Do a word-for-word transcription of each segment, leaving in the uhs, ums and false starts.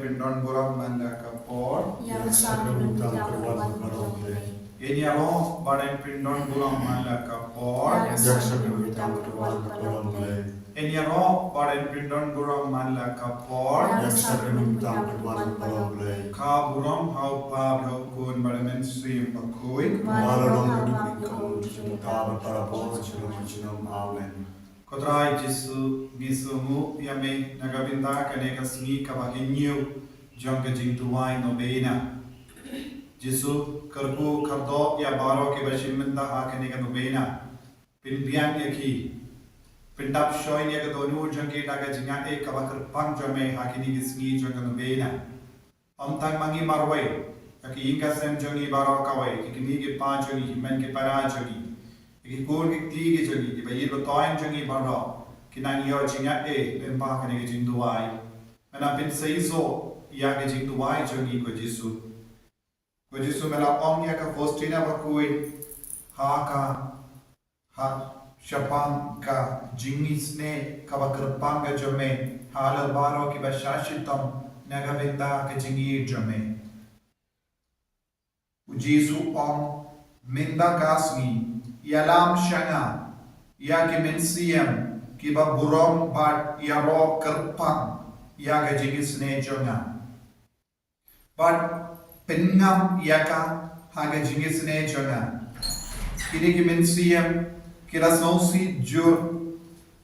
pyndon burom man la ka por. Ïa ka sah kyrpang ka Kynrad baroh. Ngin ïaroh bad pyndon burom man la ka por. Ïa ka sah kyrpang ka Kynrad baroh. Ngin ïaroh bad pyndon burom man la ka por. Ïa ka sah kyrpang ka Kynrad baroh. Ka burom ha u Kpa bad ha u Khun bad ha u Mynsiem Bakhuid. Kumba la long haduh kaba kut, mynta bad para por junom junom. Amen. Ko Trai Jisu, ngi sngewnguh ïa me na ka bynta kane ka sngi kaba hynñiew jong ka jingduwai novena. Jisu, kyrkhu kyrdoh ïa baroh kiba shim bynta ha kane ka novena. Pynbiang ïa ki. Pyndap shoi ïa ka dohnud jong ki da ka jingaiei kaba kyrpang jong me ha kine ki sngi jong ka novena. Ym tang ma ngi marwei, ïa ki ïing ki sem jong ngi baroh kawei, ki kmie ki kpa jong ngi, ki hynmen ki para jong ngi, ïa ki khun ki kti ki jong ngi, ki ba ïeit ba thoiñ jong ngi baroh, ki nang ïoh jingaiei lyngba kane ka jingduwai. Ngan ym pynseisoh ïa ka jingduwai jong ngi ko Jisu. Ko Jisu me la ong ïa ka Faustina Bakhuid, ha ka ha shaphang ka jingisynei kaba kyrpang ka jong me halor baroh kiba shah shitom na ka bynta ka jingïeit jong me. U Jisu u ong, mynta ka sngi ïalam sha nga ïa ki mynsiem kiba burom bad ïaroh kyrpang ïa ka jingisynei jong nga. Bad pynngam ïa ka ha ka jingisynei jong nga. Kine ki mynsiem ki la sngewsih jur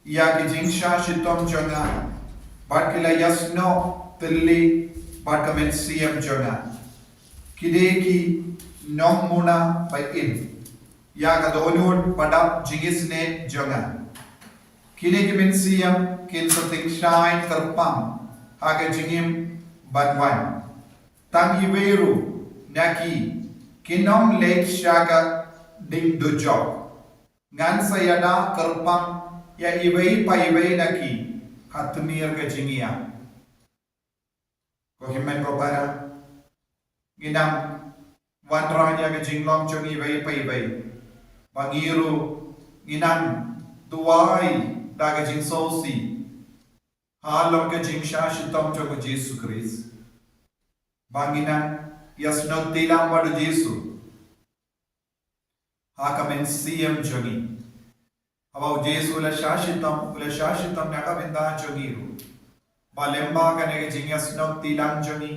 ïa ka jingshah shitom jong nga, bad ki la ïasnoh thylli bad ka mynsiem jong nga. Ki dei ki nongmuna ba im ïa ka dohnud ba dap jingisynei jong nga. Kine ki mynsiem kin sa tyngshaiñ kyrpang ha ka jingim ban wan. Tang iwei ruh na ki kin ym leit sha ka ding dujok. Ngan sa ïada kyrpang ïa iwei pa iwei na ki ha tmier ka jingïap. Ko hynmen ko para, ngin ym wanrah ïa ka jinglong jong iwei pa iwei, ba ngi ruh ngin ym duwai da ka jingsngewsih halor ka jingshah shitom jong u Jisu Khrist, ba ngin ym ïasnoh tilam bad u Jisu ha ka mynsiem jong ngi. Haba u Jisu u la shah shitom, u la shah shitom na ka bynta jong ngi ruh. Ba lyngba kane ka jingïasnoh tilam jong ngi,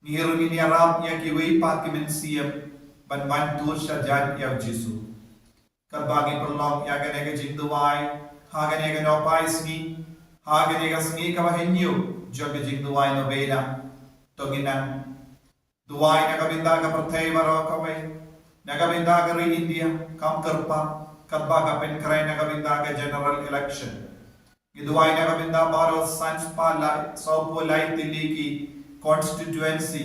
ngi ruh ngin ïarap ïa kiwei pat ki mynsiem ban wan tur sha jan ïa u Jisu. Katba ngi pynlong ïa kane ka jingduwai ha kane ka nohpai sngi, ha kane ka sngi kaba hynñiew jong ka jingduwai novena, to ngin ym duwai na ka bynta ka pyrthei baroh kawei, na ka bynta ka ri India kam kyrpang, katba ka pynkhreh na ka bynta ka general election. Ngi duwai na ka bynta baroh san spah lai, sawphew lai tylli ki constituency,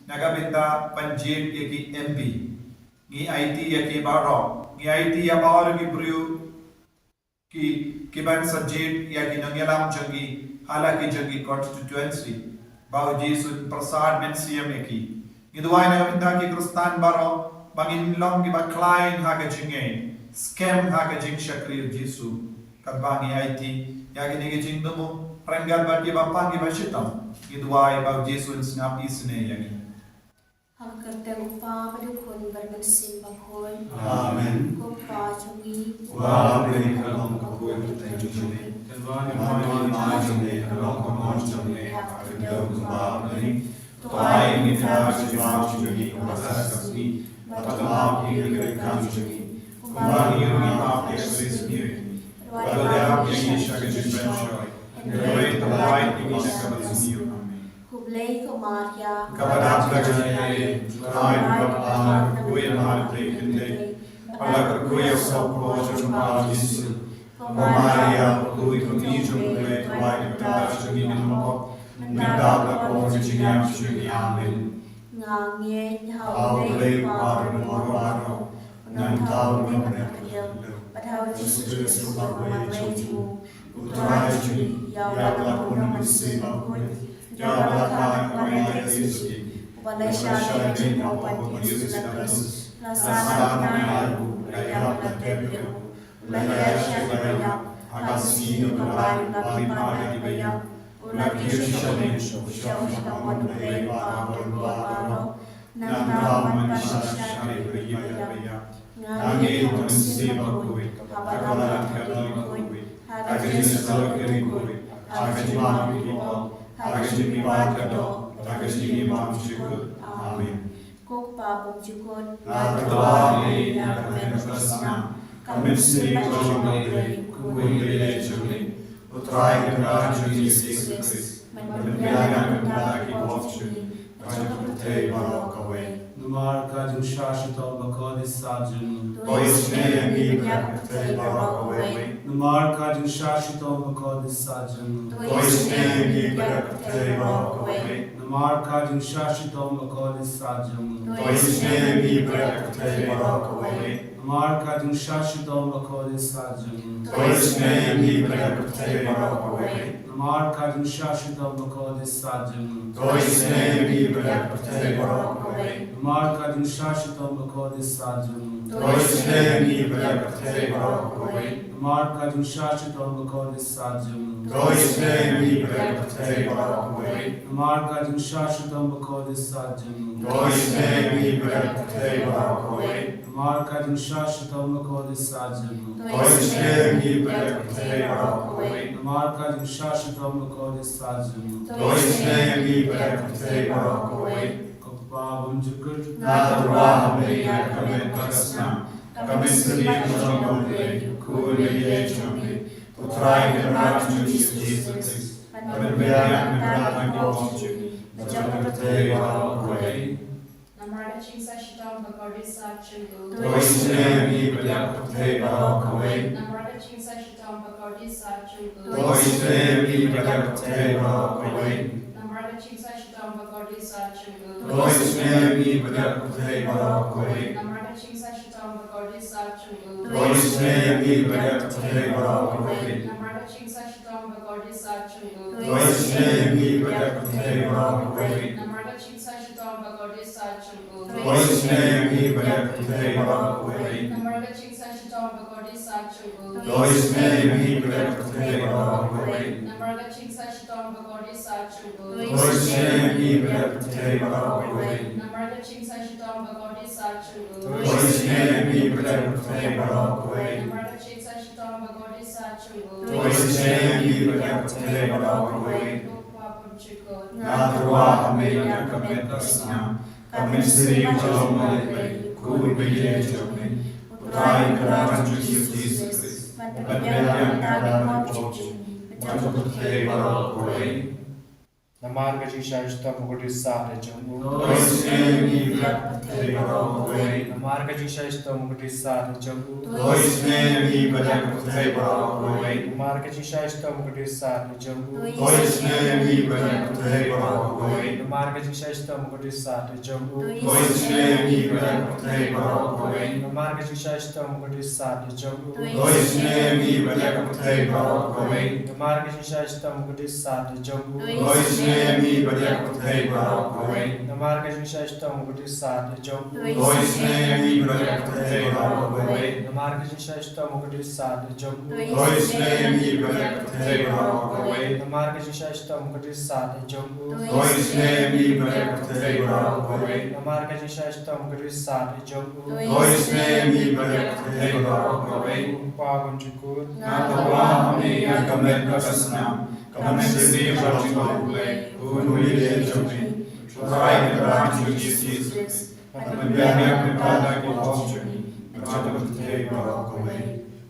na ka bynta ban jied ïa ki M P. Ngi aiti ïa ki baroh, ngi aiti ïa baroh ki briew ki, ki ban sa jied ïa ki nongïalam jong ngi ha la ki jong ki constituency, ba u Jisu un pyrsad mynsiem ïa ki. Ngi duwai na ka bynta ki Khristan baroh ba ngin long kiba khlaiñ ha ka jingngeit, skhem ha ka jingshakri u Jisu. Katba ngi aiti ïa kine ki jingthmu ryngkat bad kiba pang kiba shitom, ngi duwai ba u Jisu un sngap isynei ïa ngi. Ha ka kyrteng u Kpa bad u Khun bad u Mynsiem Bakhuid. Amen. Ko Kpa jong ngi, uba ha bneng, ka long ka buh ka kyrteng jong me. Ka wan ka ktien jong me, ka long ka mon jong me ha ka khyndew kumba ha bneng. To ai ïa ngi mynta ka jingpynbeit jong ngi kaba shisha ka sngi. Bad to map ïa ngi ki ryngkat jong ngi, kumba ngi ruh ngi map ïa kiba sngewsih ïa ngi. Bad to leh ïa ngi sha ka jingpynshoi, hynrei to pynlait ïa ngi na kaba sniew. Amen. Khublei ko Maria, kaba dap da ka jingaiei, U Trai u don bad pha, pha dei na ki khyndai. Bad la kyrkhu ïa u soh ka por jong u Kpa Jisu. Ko Maria, ko Kmie jong U Blei, to duwai ïa ngi ki kynthei sha ka por jong ka jingïap, mynta bad ha ka por jong ka jingïap jong ngi. Amen. Nga ngeit ha U Blei Kpa Baroh, Baroh, Nongthaw ruh na ka khyndew, bad ha U Jisu Khrist u Kpa Bareibynta, U Trai jong ngi, ïa uba la bun ha U Mynsiem Bakhuid, ïa uba la kha na ka bynta ka Ïing Jesui, uba la shah beiñ ha u paradis, la sah na ka bynta ka jong u, la ïap la tep ïa u, la ïaishah ïa kiba ïap ha ka sngi kaba lai, la pynmih ïa kiba ïap. U la kiew sha u, sha u sha u Blei ba don ba baroh. Nangta u wan ban shah shakri ïa ïa. Nga ngeit ha U Mynsiem Bakhuid, ha ka Balang Katholik, ha ka jingïasyllok ki riewkhuid, ha ka jingbam ki kol, ha ka jingmihpat ka doh, ha ka jingim bymjukut. Amen. Ko Kpa bymjukut, nga tyrwa ha me ïa ka met ka snam, ka mynsiem ka jong U Blei, U Khun baïeit jong me, U Trai Kynrad jong ngi Jisu Khrist, ban pynbiang ïa ka bynta ki pop jong ngi, bad jong ka pyrthei baroh kawei. Namar ka jingshah shitom bakordit sat jong U, to isynei ïa ngi bad ïa ka pyrthei baroh kawei. Namar ka jingshah shitom bakordit sat jong U, to isynei ïa ngi bad ïa ka pyrthei baroh kawei. Namar ka jingshah shitom bakordit sat jong U, to isynei ïa ngi bad ïa ka pyrthei baroh kawei. Namar ka jingshah shitom bakordit sat jong U, to isynei ïa ngi bad ïa ka pyrthei baroh kawei. Namar ka jingshah shitom bakordit sat jong U, to isynei ïa ngi bad ïa ka pyrthei baroh kawei. Namar ka jingshah shitom bakordit sat jong U, to isynei ïa ngi bad ïa ka pyrthei baroh kawei. Namar ka jingshah shitom bakordit sat jong U, to isynei ïa ngi bad ïa ka pyrthei baroh kawei. Namar ka jingshah shitom bakordit sat jong U, to isynei ïa ngi bad ïa ka pyrthei baroh kawei. Namar ka jingshah shitom bakordit sat jong U, to isynei ïa ngi bad ïa ka pyrthei baroh kawei. Namar ka jingshah shitom bakordit sat jong U, to isynei ïa ngi bad ïa ka pyrthei baroh kawei. Ko Kpa bymjukut, nga tyrwa ha me ïa ka met ka snam, ka mynsiem ka jong U Blei, U Khun baïeit jong me, U Trai Kynrad jong ngi Jisu Khrist, ban pynbiang ïa ka bynta ki pop jong ngi, bad jong ka pyrthei baroh kawei. Namar ka jingshah shitom bakordit sat jong U, to isynei ïa ngi bad ïa ka pyrthei baroh kawei. Namar ka jingshah shitom bakordit sat jong U, to isynei ïa ngi bad ïa ka pyrthei baroh kawei. Namar ka jingshah shitom bakordit sat jong U, to isynei ïa ngi bad ïa ka pyrthei baroh kawei. Namar ka jingshah shitom bakordit sat jong U, to isynei ïa ngi bad ïa ka pyrthei baroh kawei. Namar ka jingshah shitom bakordit sat jong U, to isynei ïa ngi bad ïa ka pyrthei baroh kawei. Namar ka jingshah shitom bakordit sat jong U, to isynei ïa ngi bad ïa ka pyrthei baroh kawei. Namar ka jingshah shitom bakordit sat jong U, to isynei ïa ngi bad ïa ka pyrthei baroh kawei. Namar ka jingshah shitom bakordit sat jong U, to isynei ïa ngi bad ïa ka pyrthei baroh kawei. Namar ka jingshah shitom bakordit sat jong U, to isynei ïa ngi bad ïa ka pyrthei baroh kawei. Namar ka jingshah shitom bakordit sat jong U, to isynei ïa ngi bad ïa ka pyrthei baroh kawei. Ko Kpa bymjukut, nga tyrwa ha me ïa ka met ka snam, ka mynsiem ka jong U Blei, U Khun baïeit jong me, U Trai Kynrad jong ngi Jisu Khrist, ban pynbiang ïa ka bynta ki pop jong ngi, bad jong ka pyrthei baroh kawei. Namar ka jingshah shitom bakordit sat jong U, to isynei ïa ngi bad ïa ka pyrthei baroh kawei. Namar ka jingshah shitom bakordit sat jong U, to isynei ïa ngi bad ïa ka pyrthei baroh kawei. Namar ka jingshah shitom bakordit sat jong U, to isynei ïa ngi bad ïa ka pyrthei baroh kawei. Namar ka jingshah shitom bakordit sat jong U, to isynei ïa ngi bad ïa ka pyrthei baroh kawei. Namar ka jingshah shitom bakordit sat jong U, to isynei ïa ngi bad ïa ka pyrthei baroh kawei. Namar ka jingshah shitom bakordit sat jong U, to isynei ïa ngi bad ïa ka pyrthei baroh kawei. Namar ka jingshah shitom bakordit sat jong U, to isynei ïa ngi bad ïa ka pyrthei baroh kawei. Namar ka jingshah shitom bakordit sat jong U, to isynei ïa ngi bad ïa ka pyrthei baroh kawei. Namar ka jingshah shitom bakordit sat jong U, to isynei ïa ngi bad ïa ka pyrthei baroh kawei. Namar ka jingshah shitom bakordit sat jong U, to isynei ïa ngi bad ïa ka pyrthei baroh kawei. Ko Kpa bymjukut, nga tyrwa ha me ïa ka met ka snam, ka mynsiem ka jong U Blei, U Khun baïeit jong me, U Trai Kynrad jong ngi Jisu Khrist, ban pynbiang ïa ka bynta ki pop jong ngi, bad jong ka pyrthei baroh kawei.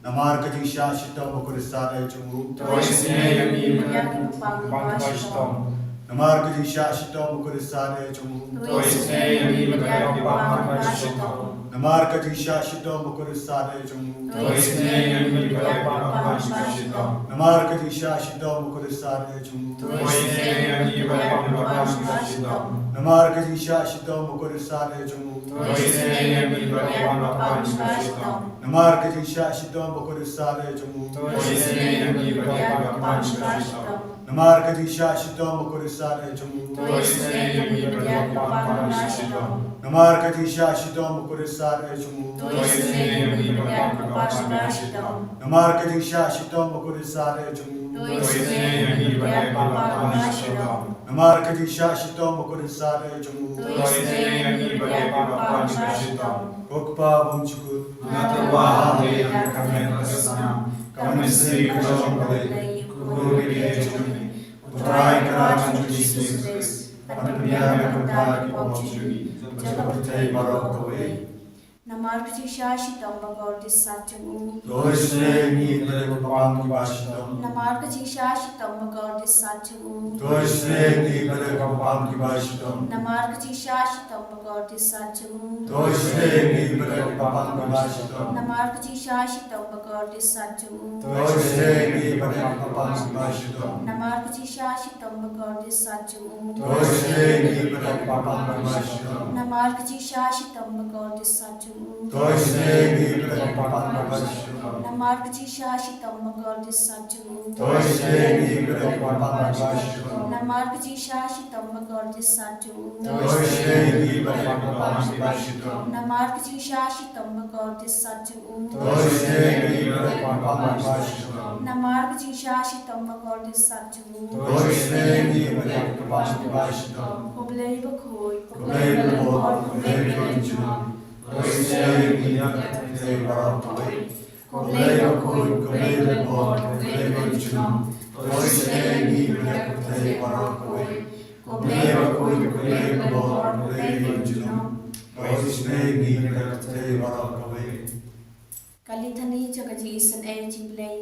Namar ka jingshah shitom bakordit sat jong U, to isynei ïa ngi bad ïa ka bynta ki pop jong ngi. Namar ka jingshah shitom bakordit sat jong U, to isynei ïa ngi bad ïa ka bynta ki pop jong ngi. Namar ka jingshah shitom bakordit sat jong U, to isynei ïa ngi bad ïa ka bynta ki pop jong ngi. Namar ka jingshah shitom bakordit sat jong U, to isynei ïa ngi bad ïa ka bynta ki pop jong ngi. Namar ka jingshah shitom bakordit sat jong U, to isynei ïa ngi bad ïa ka bynta ki pop jong ngi. Namar ka jingshah shitom bakordit sat jong U, to isynei ïa ngi bad ïa ka bynta ki pop jong ngi. Namar ka jingshah shitom bakordit sat jong U, to isynei ïa ngi bad ïa ka bynta ki pop jong ngi. Namar ka jingshah shitom bakordit sat jong U, to isynei ïa ngi bad ïa ka bynta ki pop jong ngi. Namar ka jingshah shitom bakordit sat jong U, to isynei ïa ngi bad ïa ka bynta Namar ka jingshah shitom bakordit satia jong u. To isynei ïa ngi bad ïa ki bapang kiba shitom. Ko Kpa bymjukut. Nga tyrwa hangne ïa ka met ka snam, ka mynsiem ka jong U Blei, ko Ri jong ngi, U Trai Kynrad jong ngi Jisu Khrist, ban pynbiang ïa ka bynta ki pop jong ngi, jong ka pyrthei baroh kawei. Namar ka jingshah shitom bakordit sat jong u. To isynei ïa ngi bad ïa ki bapang kiba shitom. Namar ka jingshah shitom bakordit sat jong u. To isynei ïa ngi bad ïa ki bapang kiba shitom. Namar ka jingshah shitom bakordit sat jong u. To isynei ïa ngi bad ïa ki bapang kiba shitom. Namar ka jingshah shitom bakordit sat jong u. To isynei ïa ngi bad ïa ki bapang kiba shitom. Namar ka jingshah shitom bakordit sat jong u. To isynei ïa ngi bad ïa ki bapang kiba shitom. Namar ka jingshah shitom bakordit sat jong u. To isynei ïa ngi bad ïa ki bapang kiba shitom. Namar ka jingshah shitom bakordit sat jong u. To isynei ïa ngi bad ïa ki bapang kiba shitom. Namar ka jingshah shitom bakordit sat jong u. To isynei ïa ngi bad ïa ki bapang kiba shitom. Namar ka jingshah shitom bakordit sat jong u. To isynei ïa ngi bad ïa ki bapang kiba shitom. Namar ka jingshah shitom bakordit sat jong u. To isynei ïa ngi bad ïa ki bapang kiba shitom. Ko Blei bakhuid, ko Blei bakhuid, ko Blei ba ïeit junom. To isynei ïa ngi bad ïa ka pyrthei baroh kawei. Ko Blei bakhuid, ko Blei bakhuid, ko Blei ba ïeit junom. To isynei ïa ngi bad ïa ka pyrthei baroh kawei. Ko Blei bakhuid, ko Blei bakhuid, ko Blei ba ïeit junom. To isynei ïa ngi bad ïa ka pyrthei baroh kawei. Ka Litani jong ka jingisynei jong U Blei.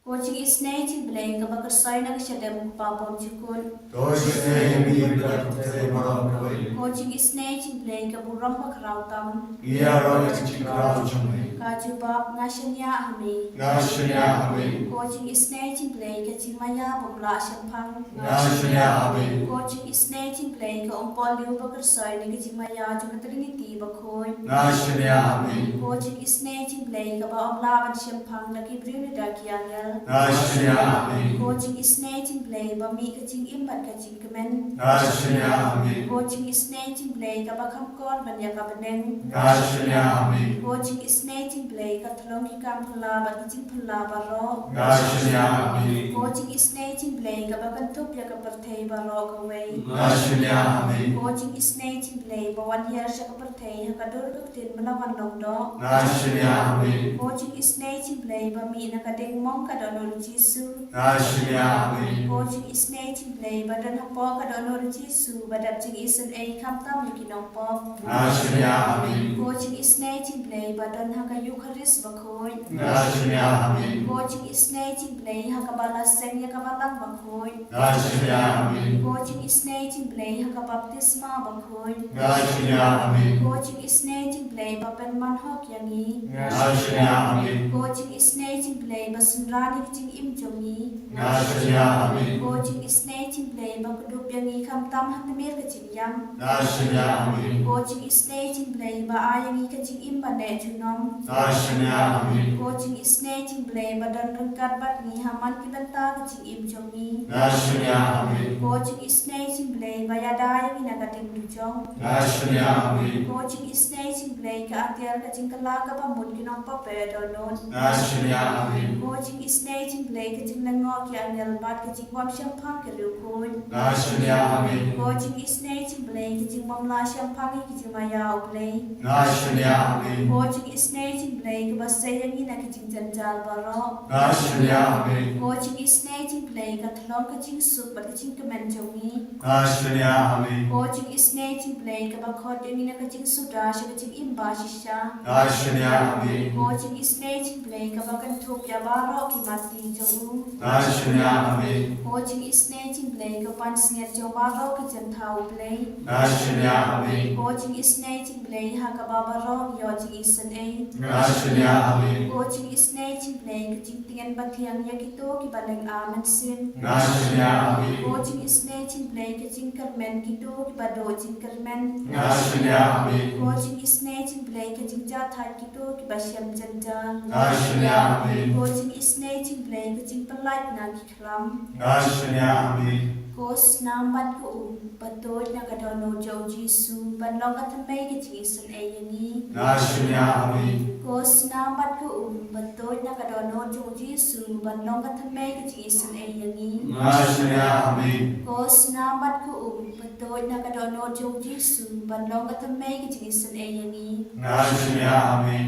Ko jingisynei jong U Blei kaba kyrsoi na ka shadem u Kpa bymjukut. To isynei ïa ngi bad ïa ka pyrthei baroh kawei. Ko jingisynei jong U Blei ka burom bakhraw tam. Ngi ïaroh ïa ka jingkhraw jong me. Ka jubab, nga shaniah ha me. Nga shaniah ha me. Ko jingisynei jong U Blei ka jingmaïa bym lah shemphang. Nga shaniah ha me. Ko jingisynei jong U Blei ka umpohliew ba kyrsoi na ka jingmaïa jong ka Trinity bakhuid. Nga shaniah ha me. Ko jingisynei jong U Blei kaba ym lah ban shemphang da ki briew ne da ki angel. Nga shaniah ha me. Ko jingisynei jong U Blei ba mih ka jingim bad ka jingkmen. Nga shaniah ha me. Ko jingisynei jong U Blei kaba kham kor ban ïa ka bneng. Nga shaniah ha me. Ko jingisynei jong U Blei ka thlong ki kam phylla bad ki jingphylla baroh. Nga shaniah ha me. Ko jingisynei jong U Blei kaba kynthup ïa ka pyrthei baroh kawei. Nga shaniah ha me. Ko jingisynei jong U Blei ba wan hiar sha ka pyrthei ha ka dur ka ktien ba la wan long doh. Nga shaniah ha me. Ko jingisynei jong U Blei ba mih na ka diengmong ka dohnud u Jisu. Nga shaniah ha me. Ko jingisynei jong U Blei ba don hapoh ka dohnud u Jisu ba dap jingisynei khamtam ïa ki nongpop. Nga shaniah ha me. Ko jingisynei jong U Blei ba don ha ka Eukharist bakhuid. Nga shaniah ha me. Ko jingisynei jong U Blei ha kaba la seng ïa ka Balang bakhuid. Nga shaniah ha me. Ko jingisynei jong U Blei ha ka baptisma bakhuid. Nga shaniah ha me. Ko jingisynei jong U Blei ba pynman hok ïa ngi. Nga shaniah ha me. Ko jingisynei jong U Blei ba synran ïa ka jingim jong ngi. Nga shaniah ha me. Ko jingisynei jong U Blei ba kdup ïa ngi khamtam ha tmier ka jingïam. Nga shaniah ha me. Ko jingisynei jong U Blei ba ai ïa ngi ka jingim ba neh junom. Nga shaniah ha me. Ko jingisynei jong U Blei ba don ryngkat bad ngi ha man ki bynta ka jingim jong ngi. Nga shaniah ha me. Ko jingisynei jong U Blei ba ïada ïa ngi na ka ding dujok. Nga shaniah ha me. Ko jingisynei jong U Blei ka atiar ka jingkylla kaba mut ki nongpop ba dohnud. Nga shaniah ha me. Ko jingisynei jong U Blei ka jinglyngngoh ki angel bad ka jingbym shemphang ki riewkhuid. Nga shaniah ha me. Ko jingisynei jong U Blei ka jingbym lah shemphang ïa ka jingmaïa U Blei. Nga shaniah ha me. Ko jingisynei jong U Blei kaba sei ïa ngi na ka jingjynjar baroh. Nga shaniah ha me. Ko jingisynei jong U Blei ka thlong ka jingsuk bad ka jingkmen jong ngi. Nga shaniah ha me. Ko jingisynei jong U Blei kaba khot ïa ngi na ka jingsuda sha ka jingim ba shisha. Nga shaniah ha me. Ko jingisynei jong U Blei kaba kynthup ïa baroh ki masi jong u. Nga shaniah ha me. Ko jingisynei jong U Blei ka pansngiat jong baroh ki jingthaw U Blei. Nga shaniah ha me. Ko jingisynei jong U Blei ha kaba baroh ngi ïoh jingisynei. Nga shaniah ha me. Ko jingisynei jong U Blei ka jingtngen ba thiang ïa kito kiba lynga mynsiem. Nga shaniah ha me. Ko jingisynei jong U Blei ka jingkyrmen kito kiba duh jingkyrmen. Nga shaniah ha me. Ko jingisynei jong U Blei ka jingjahthait kito kiba shem jynjar. Nga shaniah ha me. Ko jingisynei jong U Blei ka jingpyllait na ki khlam. Nga shaniah ha me. Ko snam bad ko um, ba tuid na ka dohnud jong u Jisu, ban long ka thymmei ka jingisynei ïa ngi. Nga shaniah ha me. Ko snam bad ko um, ba tuid na ka dohnud jong u Jisu, ban long ka thymmei ka jingisynei ïa ngi. Nga shaniah ha me. Ko snam bad ko um, ba tuid na ka dohnud jong u Jisu, ban long ka thymmei ka jingisynei ïa ngi. Nga shaniah ha me.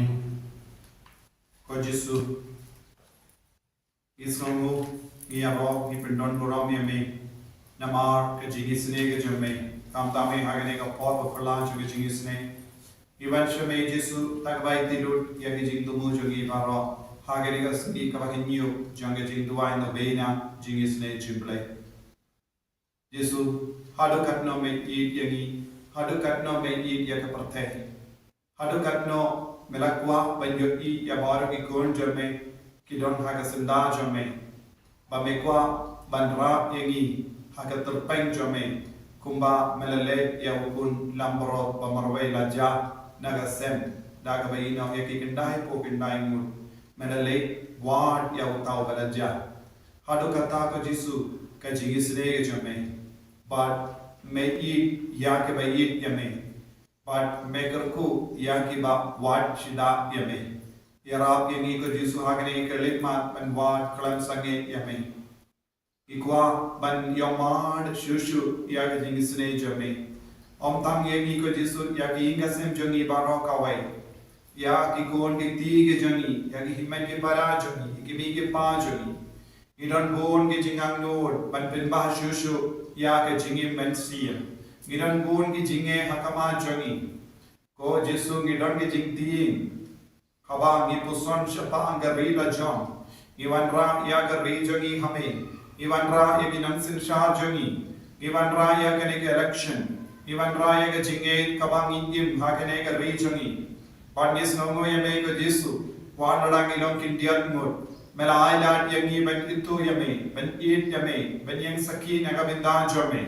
Ko Jisu, ngi sngewnguh, ngi ïaroh, ngi pyndonburom ïa me namar ka jingisynei ka jong me. Khamtam me ha kane ka por ba phylla jong ka jingisynei, ngi wan sha me Jisu, da kaba ïaid lut ïa ki jingthmu jong ngi baroh ha kane ka sngi kaba hynñiew jong ka jingduwai na bynta jingisynei jong U Blei. Jisu, haduh katno me ïeit ïa ngi, haduh katno me ïeit ïa ka pyrthei. Haduh katno me la kwah ban ïohi ïa baroh ki khun jong me ki don ha ka syndah jong me. Ba me kwah ban rah ïa ngi ha ka tyrpeng jong me, kumba me la leit ïa u khun langbrot ba marwei la jah na ka sem, da kaba ïehnoh ïa ki khyndai phew khyndai ngut. Me la leit wad ïa uta uba la jah. Haduh katta ko Jisu, ka jingisynei ka jong me. Bad me ïeit ïa kiba ïeit ïa me. Bad me kyrkhu ïa kiba wad shidah ïa me. Ïarap ïa ngi ko Jisu ha kane ka khyllipmat ban wad khlem sangeh ïa me. Ngi kwah ban ïohmad shuh shuh ïa ka jingisynei jong me. Ym tang ïa ngi ko Jisu, ïa ki ïing ki sem jong ngi baroh kawei. Ïa ki khun ki kti ki jong ngi, ïa ki hynmen ki para jong ngi, ïa ki mei ki pa jong ngi. Ngi don bun ki jingangnud ban pynbha shuh shuh ïa ka jingim mynsiem. Ngi don bun ki jingeh ha khmat jong ngi. Ko Jisu, ngi don ki jingtieng. Haba ngi puson shaphang ka ri lajong, ngi wanrah ïa ka ri jong ngi ha me. Ngi wanrah ïa ki nongsynshar jong ngi. Ngi wanrah ïa kane ka election. Ngi wanrah ïa ka jingngeit kaba ngi im ha kane ka ri jong ngi. Bad ngi sngewnguh ïa me ko Jisu, wat la ngi long khyndiat ngut, me la ailad ïa ngi ban ithuh ïa me, ban ïeit ïa me, ban ïeng sakhi na ka bynta jong me.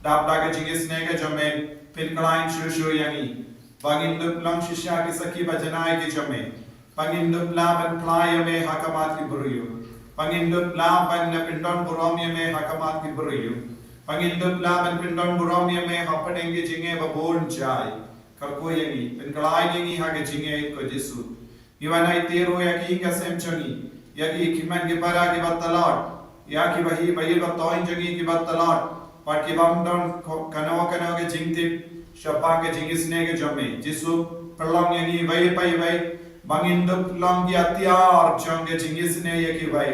Dap da ka jingisynei ka jong me, pynkhlaiñ shuh shuh ïa ngi. Ba ngin dup long shisha ki sakhi ba janai ki jong me. Ba ngin dup lah ban phla ïa me ha khmat ki briew. Ba ngin dup lah ban pyndonburom ïa me ha khmat ki briew. Ba ngin dup lah ban pyndonburom ïa me hapdeng ki jingeh ba bun jai. Kyrkhu ïa ngi, pynkhlaiñ ïa ngi ha ka jingngeit ko Jisu. Ngi wan aiti ruh ïa ki ïing ki sem jong ngi, ïa ki hynmen ki para kiba tlot, ïa kiba hi ba ïeit ba thoiñ jong ngi kiba tlot, bad ki bym don ko-, kano kano ka jingtip shaphang ka jingisynei ka jong me. Jisu, pynlong ïa ngi iwei pa iwei ba ngin dup long ki atiar jong ka jingisynei ïa kiwei.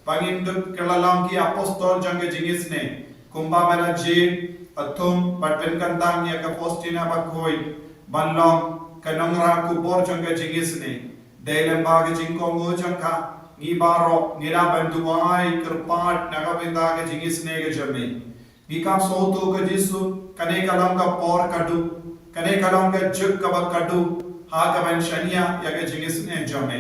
Ba ngin dup kylla long ki apostol jong ka jingisynei. Kumba me la jied, ïathung bad pynkyntang ïa ka Faustina Bakhuid ban long ka nongrah khubor jong ka jingisynei. Dei lyngba ka jingkohnguh jong ka, ngi baroh ngi lah ban duwai kyrpad na ka bynta ka jingisynei ka jong me. Ngi kham sngewthuh ko Jisu, kane ka long ka por kaba duk, kane ka long ka juk kaba khatduh ha kaban shaniah ïa ka jingisynei jong me.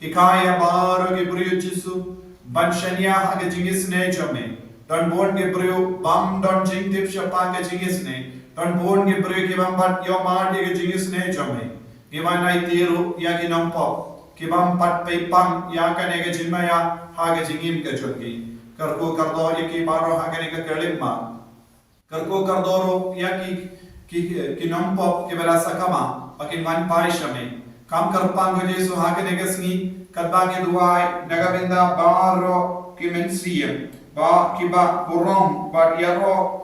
Hikai ïa baroh ki briew Jisu ban shaniah ha ka jingisynei jong me. Don bun ki briew bym don jingtip shaphang ka jingisynei. Don bun ki briew ki bym pat ïohmad ïa ka jingisynei jong me. Ngi wan aiti ruh ïa ki nongpop ki bym pat pei pang ïa kane ka jingmaïa ha ka jingim ka jong ki. Kyrkhu kyrdoh ïa ki baroh ha kane ka khyllipmat. Kyrkhu kyrdoh ruh ïa ki, ki, ki nongpop kiba la sakma ba kin wan phai sha me. Kham kyrpang ko Jisu ha kane ka sngi, katba ngi duwai na ka bynta baroh ki mynsiem ba kiba burom bad ïaroh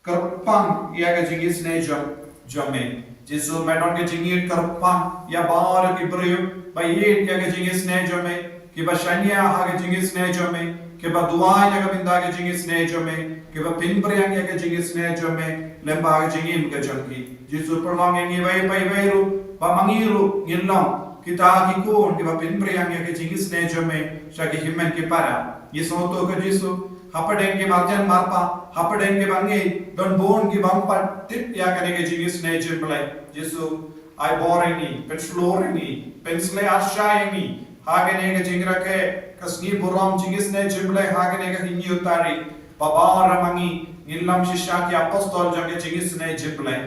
kyrpang ïa ka jingisynei jong, jong me. Jisu, me don ka jingïeit kyrpang ïa baroh ki briew ba ïeit ïa ka jingisynei jong me, kiba shaniah ha ka jingisynei jong me, kiba duwai na ka bynta ka jingisynei jong me, kiba pynpriang ïa ka jingisynei jong me lyngba ka jingim ka jong ki. Jisu, pynlong ïa ngi iwei pa iwei ruh ba ma ngi ruh ngin long kita ki khun kiba pynpriang ïa ka jingisynei jong me sha ki hynmen ki para. Ngi sngewthuh ko Jisu, hapdeng ki marjan marpa, hapdeng ki bangeit, don bun ki bym pat tip ïa kane ka jingisynei jong U Blei. Jisu, ai bor ïa ngi, pynshlur ïa ngi, pynshlur ïa ngi ha kane ka jingrakhe ka sngi burom jingisynei jong U Blei ha kane ka hynñiew tarik. Ba baroh ma ngi ngin long shisha ki apostol jong ka jingisynei jong U Blei.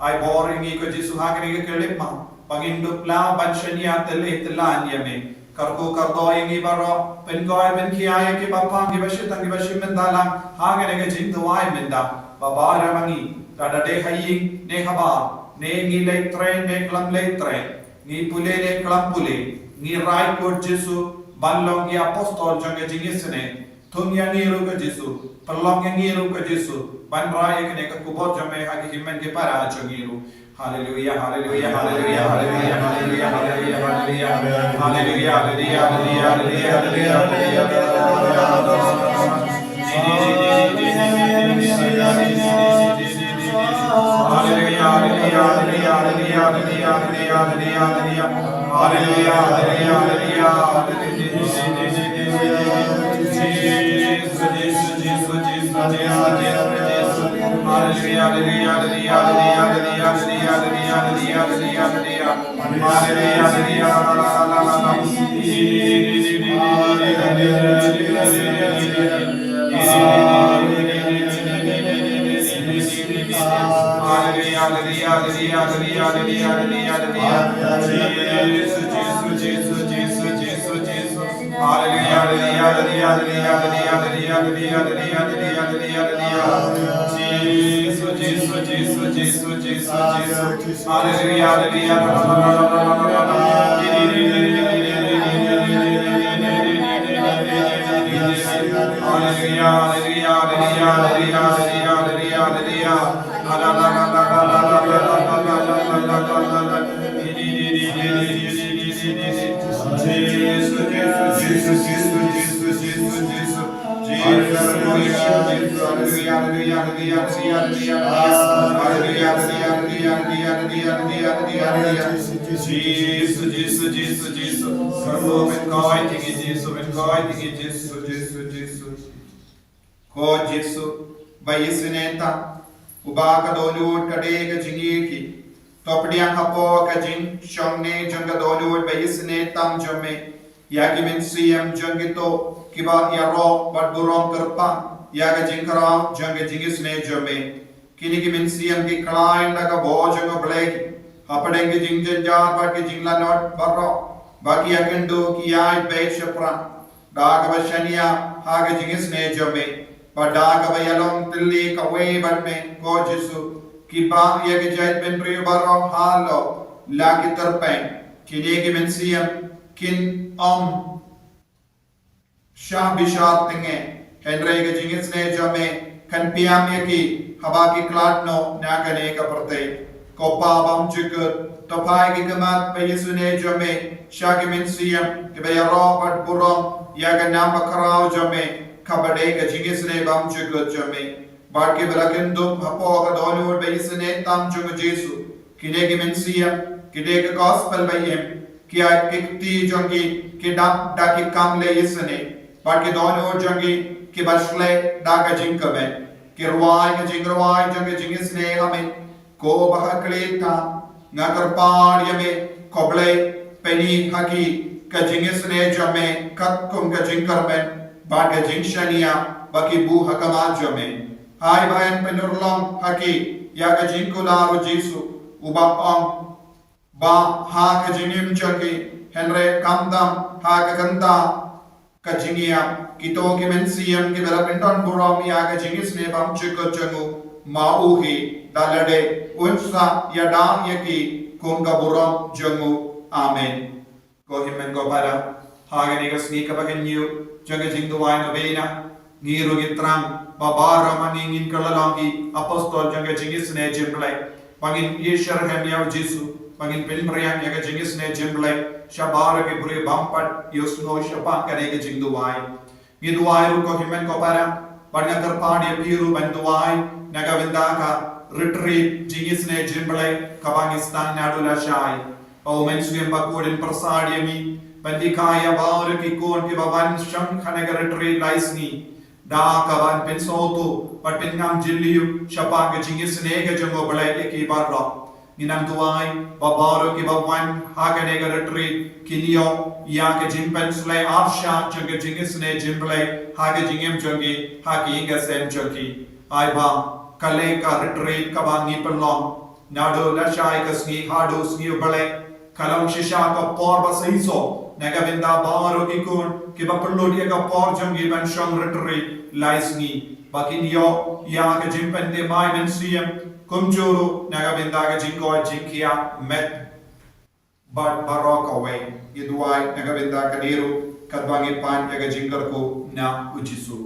Ai bor ïa ngi ko Jisu ha kane ka khyllipmat ba ngin dup lah ban shaniah tyllai tyllai ïa me. Kyrkhu kyrdoh ïa ngi baroh, pynkoit pynkhia ïa kiba pang, kiba shitang, kiba shim bynta lang ha kane ka jingduwai mynta. Ba baroh ma ngi, lada dei ha ïing ne ha bar, ne ngi leit trei ne khlem leit trei, ngi pule ne khlem pule, ngi rai, ko Jisu, ban long ki apostol jong ka jingisynei. Thung ïa ngi ruh, ko Jisu, pynlong ïa ngi ruh, ko Jisu, ban rai ïa kane ka khubor jong me ha ki hynmen ki para jong ngi ruh. Haleluia, haleluia, haleluia, haleluia, haleluia, haleluia, haleluia. Haleluia, haleluia, haleluia, haleluia, haleluia. Haleluia, haleluia, haleluia, haleluia. Haleluia, haleluia, haleluia. Jisu, Jisu, Jisu, Jisu. Haleluia, haleluia, haleluia. Haleluia, haleluia, haleluia. Haleluia, haleluia, haleluia. Jisu, Jisu, Jisu, Jisu, Jisu, Jisu. Haleluia, haleluia, haleluia. Jisu, Jisu, Jisu, Jisu, Jisu, Jisu. Haleluia, haleluia. Haleluia, haleluia, haleluia, haleluia, haleluia, haleluia. Jisu, Jisu, Jisu, Jisu, Jisu, Jisu. Jisu, Jisu, Jisu, Jisu. Kyrkhu pynkoit ïa ngi, Jisu, pynkoit ïa ngi, Jisu, Jisu, Jisu. Ko Jisu ba ïaisynei tam, uba ka dohnud ka dei ka jingïakhih. To pdiang hapoh ka jingshongnei jong ka dohnud ba ïaisynei tam jong me ïa ki mynsiem jong kito kiba ïaroh bad burom kyrpang ïa ka jingkhraw jong ka jingisynei jong me. Kine ki mynsiem ki khlaiñ da ka bor jong U Blei hapdeng ki jingjynjar bad ki jinglanot baroh, ba ki ïakynduh ki ïaid beit shaphrang da kaba shaniah ha ka jingisynei jong me, bad da kaba ïalong tylli kawei bad me, ko Jisu, ki bah ïa ki jaitbynriew baroh halor la ki tyrpeng. Kine ki mynsiem kin ym shah bishar tynge, hynrei ka jingisynei jong me kan pynïap ïa ki haba ki khlad noh na kane ka pyrthei. Ko Pa bymjukut, to phai ki khmat ba ïaisynei jong me sha ki mynsiem kiba ïaroh bad burom ïa ka nam bakhraw jong me, kaba dei ka jingisynei bymjukut jong me. Bad kiba la kyndum hapoh ka dohnud ba ïaisynei tam jong U Jisu, kine ki mynsiem ki dei ka gospel ba im, ki ïaid ki kti jong ki ki dap da ki kam leh ïaisynei, bad ki dohnud jong ki kiba shlei da ka jingkmen. Ki rwai ka jingrwai jong ka jingisynei ha me. Ko ba ha khlieh tam, nga kyrpad ïa me, ko Blei, pyni ha ki ka jingisynei jong me katkum ka jingkyrmen bad ka jingshaniah ba ki buh ha khmat jong me. Hai ban pynurlong ha ki ïa ka jingkular U Jisu, uba ong ba ha ka jingim jong ki, hynrei khamtam ha ka kynta ka jingïap, kito ki mynsiem kiba la pyndon burom ïa ka jingisynei bymjukut jong u, ma u hi da lade un sa ïada ïa ki kum ka burom jong u. Amen. Ko hynmen ko para, ha kane ka sngi kaba kynñiuh jong ka jingduwai novena, ngi ruh ngi thrang ba baroh ma ngi ngin kylla long ki apostol jong ka jingisynei jong U Blei. Ba ngin ïashyrkhei ïa U Jisu, ba ngin pynphriang ïa ka jingisynei jong U Blei sha baroh ki briew bym pat ïohsngew shaphang kane ka jingduwai. Ngi duwai ruh ko hynmen ko para, bad nga kyrpad ïa phi ruh ban duwai na ka bynta ka retreat jingisynei jong U Blei kaba ngi sdang naduh lashai. Ba U Mynsiem Bakhuid un pyrsad ïa ngi ban dei ka ïa baroh ki khun kiba wan shong ha kane ka retreat lai sngi, da kaban pynsngewthuh bad pynngam jylliew shaphang ka jingisynei ka jong U Blei ïa ki baroh. Ngi nang duwai ba baroh kiba wan ha kane ka retreat kin ïoh ïa ka jingpynsleh arshah jong ka jingisynei jong U Blei ha ka jingim jong ki, ha ki ïing ki sem jong ki. Ai ba ka leh ka retreat kaba ngi pynlong naduh lashai ka sngi haduh sngi U Blei, ka long shisha ka por ba shisha na ka bynta baroh ki khun kiba pynlut ïa ka por jong ki ban shong rit rit lai sngi, ba kin ïoh ïa ka jingpyntip mynsiem, kumjuh ruh na ka bynta ka jingkoit jingkhiah met bad baroh kawei. Ngi duwai na ka bynta kane ruh katba ngi pan ïa ka jingkyrkhu na u Jisu.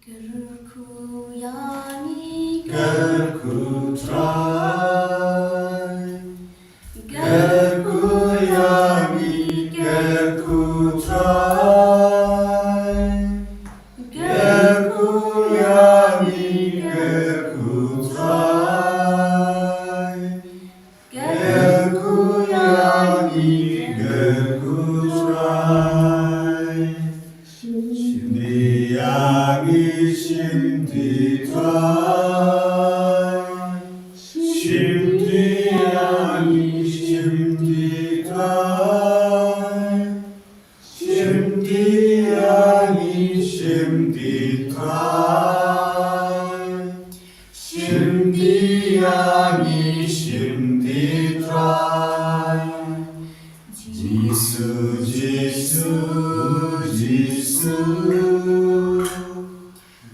Kyrkhu ïa ngi, kyrkhu Trai. Kyrkhu ïa ngi, kyrkhu Trai. Kyrkhu ïa ngi, kyrkhu Trai. Kyrkhu ïa ngi, kyrkhu Trai. Shim dih ïa ngi, shim dih Trai. Shim dih ïa ngi, shim dih Trai. Shim dih ïa ngi, shim dih Trai. Shim dih ïa ngi, shim dih Trai. Jisu, Jisu, Jisu.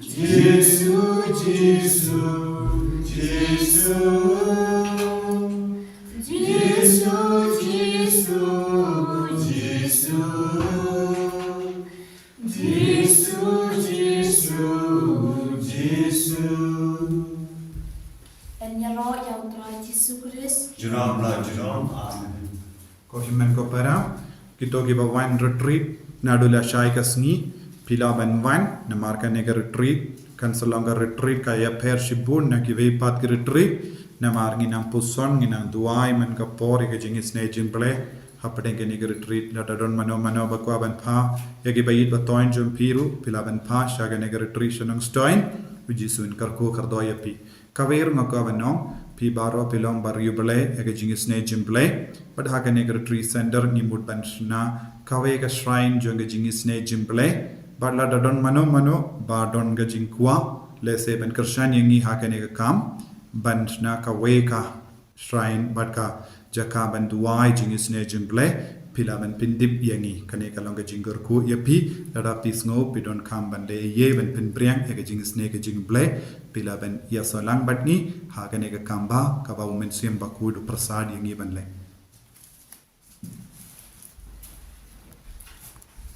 Jisu, Jisu, Jisu. Jisu, Jisu, Jisu. Jisu, Jisu, Jisu. Yn ïaroh ïa u Trai Jisu Khrist. Junom la junom. Amen. Ko hynmen ko para, kito kiba wan retreat naduh lashai ka sngi, phi lah ban wan, namar kane ka retreat kan sa long ka retreat ka ïapher shibun na kiwei pat ki retreat, namar ngi nang puson, ngi nang duwai man ka por ïa ka jingisynei jong U Blei hapdeng kane ka retreat. Lada don mano mano ba kwah ban phah ïa kiba ïeit ba toiñ jong phi ruh, phi lah ban phah sha kane ka retreat sha Nongstoiñ. U Jisu un kyrkhu kyrdoh ïa phi. Kawei ruh nga kwah ban ong, phi baroh phi long bar ïa U Blei ïa ka jingisynei jong U Blei. Bad ha kane ka retreat center ngi mut ban shna kawei ka shrine jong ka jingisynei jong U Blei. Bad lada don mano mano ba don ka jingkwah, lehse ban kyrshan ïa ngi ha kane ka kam, ban shna kawei ka shrine bad ka jaka ban duwai jingisynei jong U Blei, phi lah ban pyndep ïa ngi. Kane ka long ka jingkyrkhu ïa phi, lada phi sngew phi donkam ban leh ei ei ban pynpriang ïa ka jingisynei ka jong U Blei, phi lah ban ïasoh lang bad ngi ha kane ka kam ba kaba U Mynsiem Bakhuid u pyrsad ïa ngi ban leh.